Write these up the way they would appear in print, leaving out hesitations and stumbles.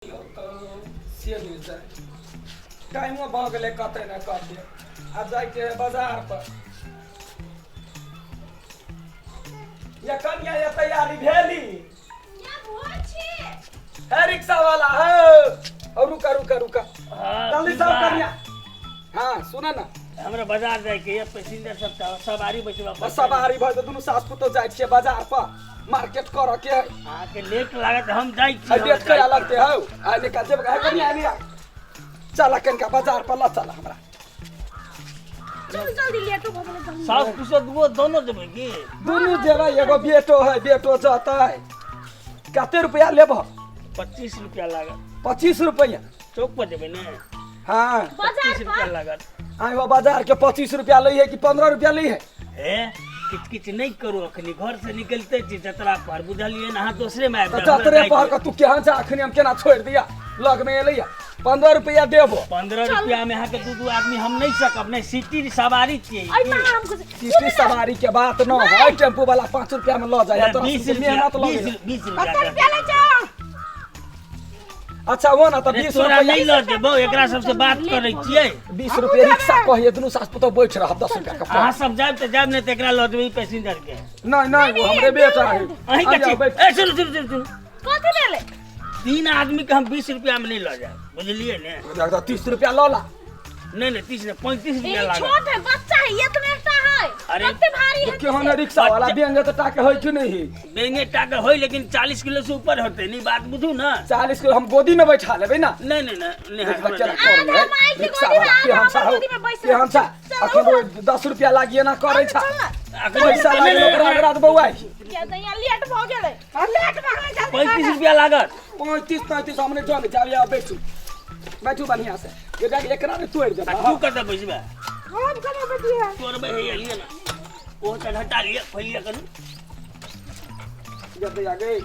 से नहि जाय टाइमो भऽ गेलै कतै ने कते आ जाइके है बाजार पर। ये कनिया ये तैयारी भेली है रिक्शा वाला है और रुका रुका रुका। हाँ, जल्दी की सब बात? कनिया। हाँ सुन ना, हमरा बाजार जाइके ये पैसेंजर सब तऽ सवारी बैसबा बस सवारी भऽ जेतै, दुनू सास पुतोह जाइ छियै बाजार पर मार्केट करऽ के है। अहाँके लेट लागत, हम जाइ छी। आ लेट कया लगते हौ? आ निका जेब है कनिया आनिया, चल कनिका बाजार पर ल चल हमरा। चल जल्दी, लेटो भऽ गेलै जल्दी। सास पुतोह दुओ दोनो जेबै की? दुनू जेबै, एगो बेटो है, बेटो जतै। कते रुपया लेबह? 25 रुपया लागत। 25 रुपया? चौक पर जेबै ने? हाँ। बाजार 25 रुपया पर लागत। आइ हो बाजार के 25 रुपया लै है कि 15 रुपया लै है? हे, किच किच नहि करू, अखनी घर से निकलते छी जतरा पर, बुझलियै ने? अहाँ दोसरे में आबि तऽ जाउ, हमरा जतरे जाइके पर के तू केहन छै, अखनी हम केना छोड़ि दिया? लग में एलै 15 रुपया देबो। 15 रुपया में अहाँके दू दू आदमी हम नहि सकब, नहि सिटी सवारी छियै। अइ माँ हम कुछ सिटी सवारी के बात न है, टेम्पू वाला 5 रुपया में ल जाए तोरा। 20 सुनके रुपया मेहनत लगे। 20 20 रुपया। कते रुपया लै छौ? अच्छा वो ना तऽ अरे 20 तोरा रुपया नहि लऽ जेबौ, एकरा सबसे बात करै छियै। 20 रुपया रिक्शा कहिए, दुनू सास पुतोह बैठ रहब, 10 रुपया के। अहाँ सब जायब तऽ जायब, नहि तऽ एकरा लऽ जेबै पैसेंजर के। नहीं नहीं, वो हमरे बेटा है। अहीं के आ जाओ, छी। बैठ। ए सुनू सुनू सुनू सुनू। कथी भेलै? तीन आदमी के हम 20 रुपया में नहीं लऽ जायब, बुझलियै ने? देख तऽ 30 रुपया लऽ ला। नहीं नहीं, 30 नहीं, 35 ई रुपया लागत। छोट है, बच्चा है, इतने टा है। अरे, कते भारी है। केहन है रिक्शा वाला? बेंगे तऽ टाके होइ कि नहीं? बेंगे टाके होय, लेकिन 40 किलो से ऊपर होते नहीं, बात बुझू ना। 40 किलो हम गोदी में बैठा लेबै ना। नहीं नहीं नहीं नहीं, देख हमरा केना नहीं। करै है आधा माइक के रिक्शा गोदी में, वाला आधा केहन हमर सा हो, गोदी में बैस केहन सा। चल, अखन रोज 10 रुपया लागिए ना करै छा। चल ना। अखन पैसा नहीं, लागे नहीं, ओकरा नहीं, ओकरा तऽ बौआइ। क्या दैया लेट भऽ गेलै, लेट भऽ गेलै, जल्दी। 35 रुपया लागत। 35 33 हमने जाने जाबे। आ बैठू बैठू बढ़िया से, ये देख एकरा ने तोड़ि आ देबा। तू कतऽ बैसबे? हम केना बैठिए? तोड़बै हे लिए ना, ओ तऽ हटा लिअ, खोलि लिअ करू। जब दैया गई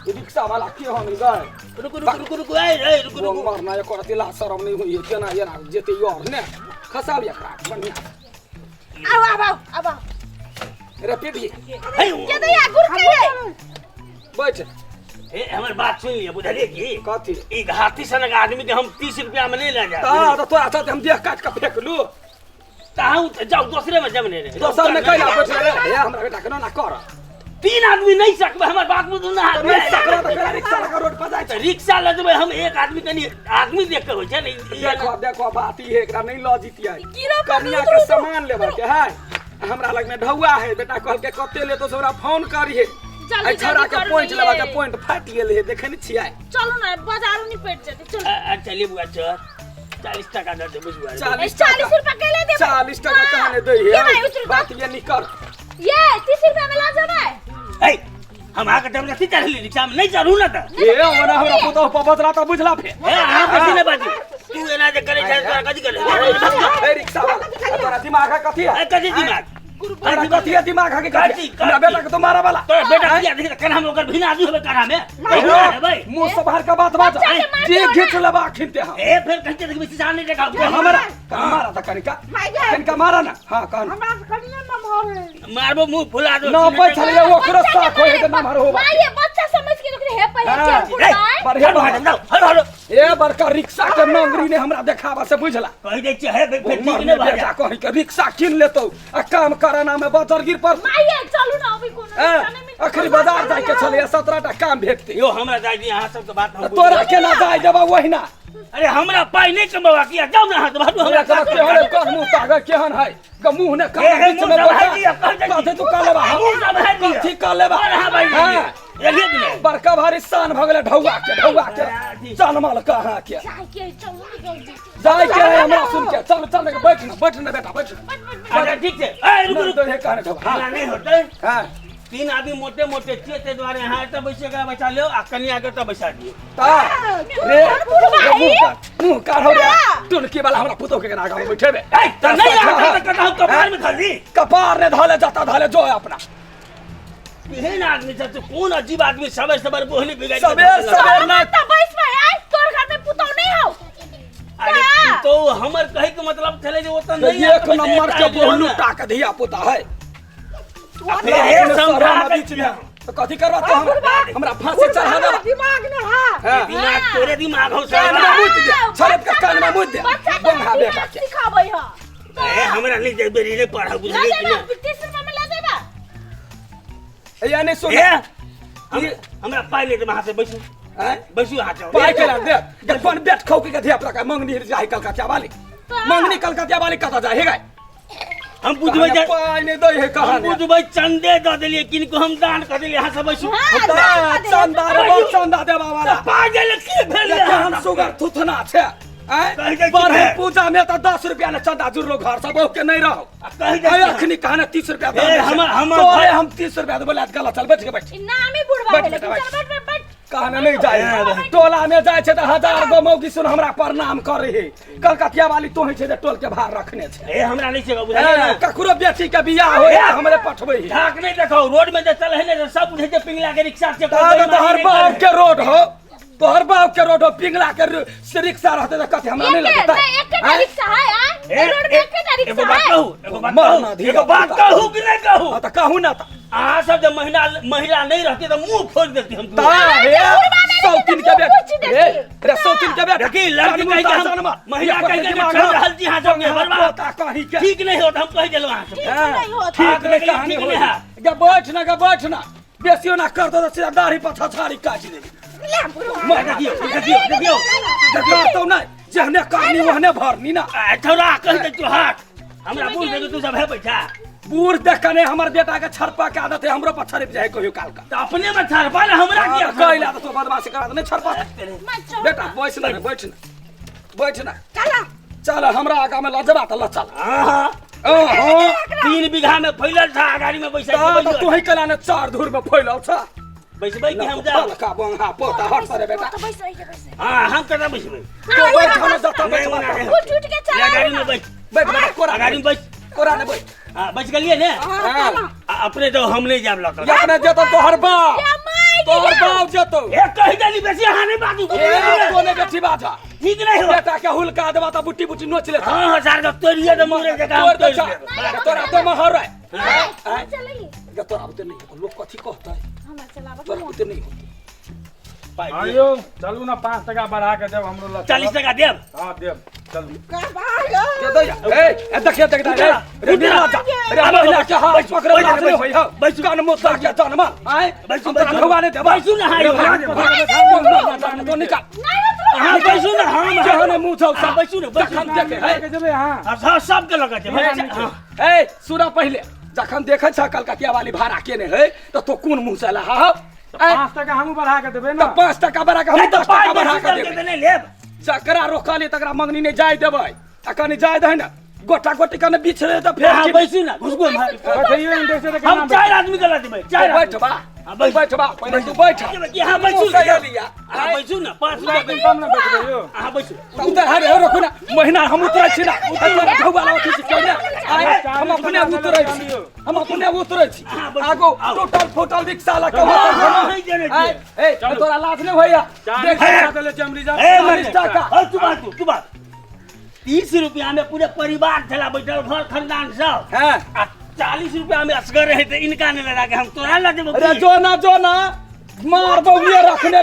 ई रिक्शा वाला के हम गए। रुकू रुकू रुकू रुकू, ए ए रुकू वो रुकू। मरना एकर अति शरम नहीं होई है, केना एना जेते और ने खसाब एकरा बढ़िया से। आउ आउ आउ आउ आउ। रे पीबी। हे। के दैया गुड़ के बैठ। हे, हमर बात सुनि लिअ, बुझलियै की? कथी? ई हाथी सनक आदमी के हम 30 रुपया में नहीं ले जायब। तऽ तोरा साथ हम देह काट के फेंकलू। तऽ अहूँ तऽ जाउ, दोसरे में जब ने रे। दोसर में कैला बैठ रे? हे, हमरा बेटा के ना कर। तीन आदमी नहीं सकबै, हमर बात बुझू ना। तऽ नहीं सकरा तऽ कैला रिक्शा लगा रोड पर जाइ तऽ छै? रिक्शा लऽ जेबै हम, एक आदमी कनि आदमी देख के होइ छै ने देखो देखो, बात ई है, एकरा नहीं लऽ जितियै। गिरो पर। कनिया के सामान लेबऽ के है, हमरा लग में ढौआ है। बेटा कहलकै कते लेतो से हमरा फोन करिहे। जल्दी एहि छौड़ा जल्दी के करू पॉइंट ने लेबऽ ये। के पॉइंट फाटि गेल है, देखै नहि छियै? चलू ना, बाजारो नहीं पेट जेतै, चलू। चलिए बुआ, चल 40 टका दऽ दे बुझुआ। 40 40 टका? रुपया के ले देबै। 40 टका कहाँ ने दै केना है? उतरू? बात ये निकर। ये 30 रुपया में ला जेबै। हे, हम अहाँके जबरदस्ती चढ़ली रिक्शा में? नहीं चढ़ू ना तऽ। ए ओना हमरा पुतोह पर बजरा तऽ बुझला फेर। हे, अहाँ बेसी नहि बाजू। तू एना जे करै छै तोरा कथी करै? ए रिक्शा वाला, तोरा दिमाग है कथी है? ए, कथी दिमाग? तोरा कथी है दिमाग है कि कथी? कथी? हमरा बेटा के तो मारा वाला। तोरा बेटा किया देख केना हम ओकर भिना आदमी होबै कान्हा में हेबै। मुंह से बाहर का बात बाज। बच्चा के मार जे दो ना। घिच लेबा अखिन ते हम। ए, फेर कहै छै देखबै शीशा नहि देखा। हमरा मारा तऽ कनिका कनिका मारा ना। हाँ कहन। हमरा से कनिए नमहर है। मारबो मुंह फुला दो। ना बैठल ये ओकरो साख होय है तऽ नमहर होबा। माँ ये बच्चा समझ के ओकरे हे पहिले हाँ। चल पुरनाइ। बढ़िया हट बात। हट हट हट। ए बड़का रिक्शा के नंगरी ने हमरा देखावा से बुझला। कहि दै छियै हे, फेर ठीक मरने नहि भऽ बेटा जायत। कहीं के रिक्शा कीन लेतौ आ काम कराना में बजरगिर पर। माँ ये चलू ना, अभी कोनो ए, रिक्शा नहीं मिलतै। अखनी बाजार जाय के छलै, 17 टा काम भेटतै। यौ, हमरा जाइ दी, अहाँ सबके बात हम तोरा केना जाय देबा ओहिना? अरे, हमरा पाइ नहि कमेबाक यऽ, जाउ ने अहाँ सब, हटू हमरा। हमरा केहन है कह मुंह तागे केहन है ग मुंह ने हे, कान हे, बीच मुँह में सम्हारि बैठा। लिअ, कह जाइ छी। कथी तू कह लेबा? मुँह सम्हारि लिअ। कथी कह लेबा? और अहाँ बाजि हाँ। लिअ। एलियै कि नहि? बड़का भारी शान भऽ गेलै ढौआ के, ढौआ के जनमल कहाँ के। जाय के चलू ना जल्दी। जाय के है हमरा सुन के। चल चल ने, बैठ ना बैठ ना बेटा बैठ ना। अच्छा ठीक छै, ए रुकू नहीं रुकू। तो हे कहने ढौआ। एना नहि होतै। हाँ। तीन आदमी मोटे मोटे छियै, ताहि दुआरे अहाँ एतऽ बैसिए कऽ बैसा लियौ आ कनिया के एतऽ बैसा दियौ। ता रे रे, मुंह का मुंह काढ़ो रे टुनकी वाला, हमरा पुतोह के आगा में बैठेबे? ए, तऽ नहि अहाँ तऽ कतऽ हम कपार में धरली? कपार ने धले, जता धले जो है अपना। केहन आदमी छै तू, कोन अजीब आदमी, सबेर सबेर बोहनी बिगाड़ि के सबेर धऽ देलक। सबेर ना। तऽ बैस भाई, आइ तोर घर में पुतौ नहीं हौ। अरे तो हमर कहै के मतलब छलै जे ओतऽ नहि एक नंबर के बोहलू टाक धिया पुता है। हे, समझा बीच में। तो कथी करबा तो हमरा हमरा फांसी चढ़ा देबा। दिमाग ने है। हाँ। दिमाग तोरे दिमाग हो कान में साला। मुत दे, छड़प के कान में मुत दे। बच्चा के बंगा बेटा दिमाग के। सिखाबै ह। ए, हमरा नहीं जेबे रे पढ़ा ल बुझलिए कि जेबा ना? 30 रुपया में ल जेबा। ए, नहीं सुन। ए, हमरा पाइ ले दे वहाँ से बैसू। हैं? बैसू हाथ जाओ। पाइ के ला दे। गप्पन बेट खौ के धिया पुता के मंगनी जाय कलकतिया वाली। मंगनी कलकतिया वाली कतऽ जाय हे गाय? हम बुझबै जे पाइ नहि दै हे हम कहाँ ने। बुझबै चंदे दऽ देलियै किनको हम दान कऽ देलियै अहाँ सब बैसू। हाँ, दा, दान कऽ देलियै। चंदा रे बहुत चंदा देबा वाला। तऽ पाइ देले की भेल केहन अहाँ सुगर थुथना छै। आँय? कहि दै छी बरहे भेल। पूजा में तऽ 10 रुपया ने चंदा जुड़लो घर से बहु के नहीं रहो। कहि दै आय छी। अखनी कहाँ ने 30 रुपया ए, दऽ दै छै। हमर तोरे घर- हम 30 रुपया देबो लात गलत चल बैठ के बैठ। ई नामी बुढ़वा बैठ भेलै। बेटा, चल बैठ। बैठ बैठ बैठ। कहने नहीं जाए टोला में जाए छै तऽ 1000 गो मौगी सुन हमरा प्रणाम करे हे। कलकतिया वाली तो छै जे टोल के भार रखने छै। ए, हमरा नहीं छै बुझलियै ए, ना? ककरो बेटी के बियाह होय तऽ हमरे पठबै हे। झाक नहीं देखो रोड में जे चल है ने सब बुझे जे पिंगला के रिक्शा से तब तोहर बाप के रोड हो, तोहर बाप के रोड हो, पिंगला के से रिक्शा रहते तऽ कथी हमरा नहीं एके लगतै? नहीं एकेटा आँय? रिक्शा है आ ए, रोड में एकेटा एगो रिक्शा बात है। कहू, एगो बात मरना कहू, धिया एगो बात पुता। कहू कि नहीं कहू? हाँ तऽ कहू ना तऽ। अहाँ सब जब महिला महिला नहीं रहती तो मुंह फोड़ देती हम। ता हे बुढ़वा नहीं सौतीन रहती के तऽ बेटा मुँह पूछि देती। ए, रे सौतीन के बेटा। देखी, लड़की जन्म कहि के हम- जन्म। महिला ये कहि के दिमाग चल हो। रहल छी अहाँ सबके, बर्बाद। पोता कहीं के। ठीक नहीं होत हम कहि देलहुँ अहाँ सब। ठीक नहीं होत। ठीक नहीं कहानी ठीक होई। नहीं है। गे बैठ ना, गे बैठ ना, बेसियो ना कर दो तो सीधा दाढ़ी पर छछाड़ी काटि देबी। ले बुढ़वा। मार देखियौ देखियौ देखियौ। देखा तो नहीं जेहने कहानी ओहने भरनी ना। आ, छौड़ा कहि दे तू हाथ हमरा बूढ़ देखे तू सब है बैठा। बूढ़ देख के नहीं हमर बेटा के छड़पा के आदत है, हमरो पर छड़प जाए कहियो काल का। तऽ अपने में छड़पा ने हमरा किया कैला तो बदमाशी करा नहीं छड़पा। मैं चल बेटा बैठ ना, बैठ ना, बैठ ना। चला चल हमरा आगा में लजबा तऽ ल चल। हाँ, ओहो 3 बीघा में फैलल था गाड़ी में बैसा के तऽ तू ही कला ने 4 धूर में फैलल छ। बैसबै कि हम जाब? का बंगा पोता हट रे बेटा। तो बैस रही है, बैस रही। हाँ हम कतऽ बैसबै? तो बैठ हम जतऽ बैठबा नहीं, नहीं। उठ उठ के चला ले गाड़ी में बैठ। बैठ बेटा कोरा गाड़ी में बैठ। कोरा ने बैठ। हाँ बैठ गेलियै ने? हाँ। आ, अपने तो हम नहीं जाब लऽ कऽ। अपने जेतौ तोहर बाप, या माय तोहर बाप जेतौ। ए कहि देली बेसी अहाँ नहीं बाजू। ए कोने बेटी बाजा। ठीक नहीं हो। बेटा के हुलका देबा तऽ बुट्टी बुट्टी नोच लेता। हाँ हाँ सार के तोड़िए दे मोरे जकाँ हम तोड़ दे तोड़ि छा। देब। तोरा तो महर है। आँय? चलही गे तोरा बुते नहीं होतो, लोग कथी कहतै? हमरा चलाबऽ तोरा बुते नहीं होतो। पाइ दिअ। आइयो चलू ना 5 टका बढ़ा के देब हमरो लग। 40 टका देब। हाँ देब चलू। का भाई के दै ए ए देखिए देख रे रे निर्लज्जा रे महिला के हाथ पकड़े बैठ, लाज नहीं बैठ, होई हो। बैठ। कान मुता के जनमा आय बैठ, हम तोरा बैठ। भगवाने देबा। बैसू ना, हाय, रे भगवान। तो निकाल। नहीं उतरो। अहाँ बैसू ना हम जेहने मुँह छौ अहाँ बैसू ना बैसू। जखन देखे है। के जेबै अहाँ? हाँ, सब सबके लऽ कऽ जेबै। हाँ। ए सुना पहिले जखन देखै छ कलकतिया वाली भाड़ा केने है तऽ तो कोन मुँह से लहा हौ? आँय, 5 टका हमहूँ बढ़ा के देबै ना। तऽ 5 टका बढ़ा के हम नहि तऽ 10 पाइ टका बढ़ा बेसी के देलकै देबै। तऽ नहि लेब। जकरा रोकली तकरा मंगनी नहि जाय देबै आ कनि जाय दही ने गोटा गोटी कने बिछड़े तऽ फेर अहाँ की- बैसू ना घुसबो हम। बैठैयो इंटरेस्ट तऽ हम 4 आदमी के लऽ जेबै 4 आदमी। बैठबा हाँ, बैठ। बैठबा पहिले तू बैठ। अहाँ बैसू मुँह से ना। लिया। अहाँ बैसू ना 5 रुपया तब ना बैठबै यौ। अहाँ बैसू। तऽ उतर हरे हो रोकू ना महीना हम उतरै छी ना तोरा ढौआ अथी छी केने आय हम अपने उतरै छी, हम अपने उतरै छी। अहाँ बैसू। आगो आउ। टूटल फूटल रिक्शा लऽ के हाँ, होतल हाँ, हाँ, जने आय ए तोरा लाज नहि होइया? 40 देख टका देले छी हम रिजर्व। ए, मर 40 टका। और तू बात तू बात 30 रुपया में पूरे परिवार छला बैठल घर खानदान सब। हाँ। आ 40 रुपया में असगर रहे तऽ इनका नहीं लगा के हम तोरा लऽ जेबौ अरे की? जो ना जो ना मार बउए रखने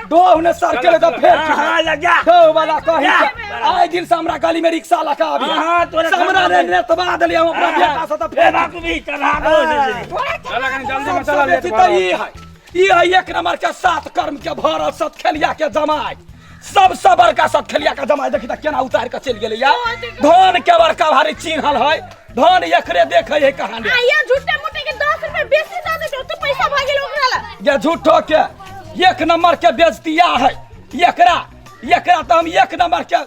डोह ने सर के तऽ फेर हाँ हाँ लग जा। डोह वाला कही जा। के आइ दिन से हमरा गली में रिक्शा लगा आबी। हाँ, हाँ, तोरा हमरा ने नेतवा देलियै हम अपना बेटा से तऽ फेर बापू भी चढ़ा दो। चल कनी जल्दी में सबसे चला लेट बेसी भऽ तऽ रहल ई है, ई है एक नंबर के 7 कर्म के भरल सतखेलिया के जमाय। सबसे बड़का सतखेलिया के जमाय देखी तऽ केना उतारि के चलि गेलै या। धन के बड़का भारी चिन्हल है, धन एकरे देखै है कहानी। आ ये झूठे मूठे के 10 रुपया बेसी दऽ देतौ तऽ पैसा भऽ गेल ओकरा लग। ये झूठो के एक नंबर के बेइज्जतिया है एकरा, एकरा तऽ हम एक नंबर के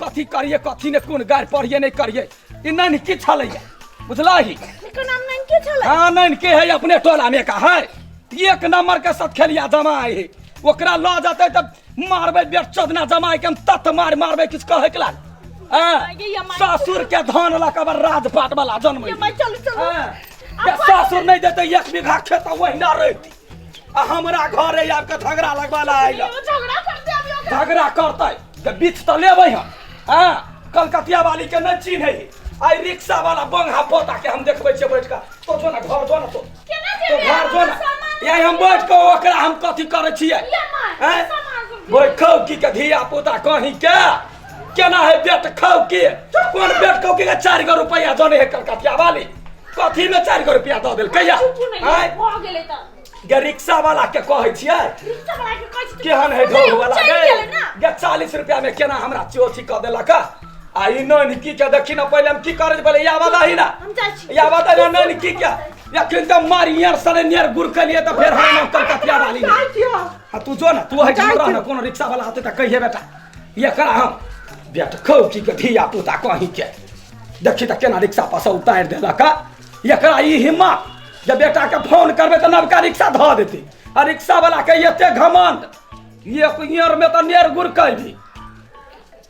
कथी करिए कथी ने कोन गारि पढ़िए नहीं करिए। ई नैन की छलैया बुझलही? एकर नाम नैन के छलै? हाँ नैन के है अपने टोला में का है। एक नंबर के सतखेलिया जमाय है, ओकरा लऽ जेतै तऽ मारबै बेट चोदना जमाय के हम तत मार मारबै किछु कहै के लाल। हाँ, ससुर के धन लऽ कऽ राजपाट वाला जन्म। ये माय चलू चलू। हाँ, ससुर नहीं देतै 1 बीघा खेत ओहिना रहती आ हमरा घरे आबि कऽ झगड़ा लगवा ला आइल। झगड़ा करतै अभी ओकरा। झगड़ा करतै तऽ बीच तऽ लेबै हम। हाँ कलकतिया वाली के नहीं चिन्है आइ रिक्शा वाला बंगा पोता के हम देखबै छियै बैठ कऽ। तो जो ना घर जो ना तो केना तो जेबै? घर जो ना। सामान या हम बैठ के ओकरा हम कथी करै छियै ये माय, आँय? सामान सब बैठ खौ की के धिया पुता कहीं के केना है बेट खौ की कोन बेट खौ की के 4 गो रुपया जने है कलकतिया वाली कथी में 4 गो रुपया दऽ देल कहिया चुप नहि आँय? भऽ गेलै तऽ गे रिक्शा वाला के कहै छियै रिक्शा वाला के कहै छी केहन है ढोल वाला चलि गे गेलै ना गे 40 रुपया में केना हमरा चोथी कऽ देलक आ ई ननकी के देखी ना पहिले हम की करै छी, पहिले याबा दही ना हम जाइ छी याबा दही ना ननकी के अखन तऽ मारियर सने नियर गुड़ कलिए तऽ फेर हम कलकतिया वाली ने। जाइ छियौ। हाँ तू जो ना तू है जाइ रह ना छियौ। कोनो रिक्शा वाला होते तऽ कहिए बेटा एकरा हम बेट खौकी के धिया पुता कहीं के देखी तऽ केना रिक्शा पर से उतारि देलक एकरा ई हिम्मत जे बेटा के फोन करबै तऽ नवका रिक्शा धऽ देतै आ रिक्शा वाला के एते घमंड एक ईयर में तऽ नेर गुड़ कैली।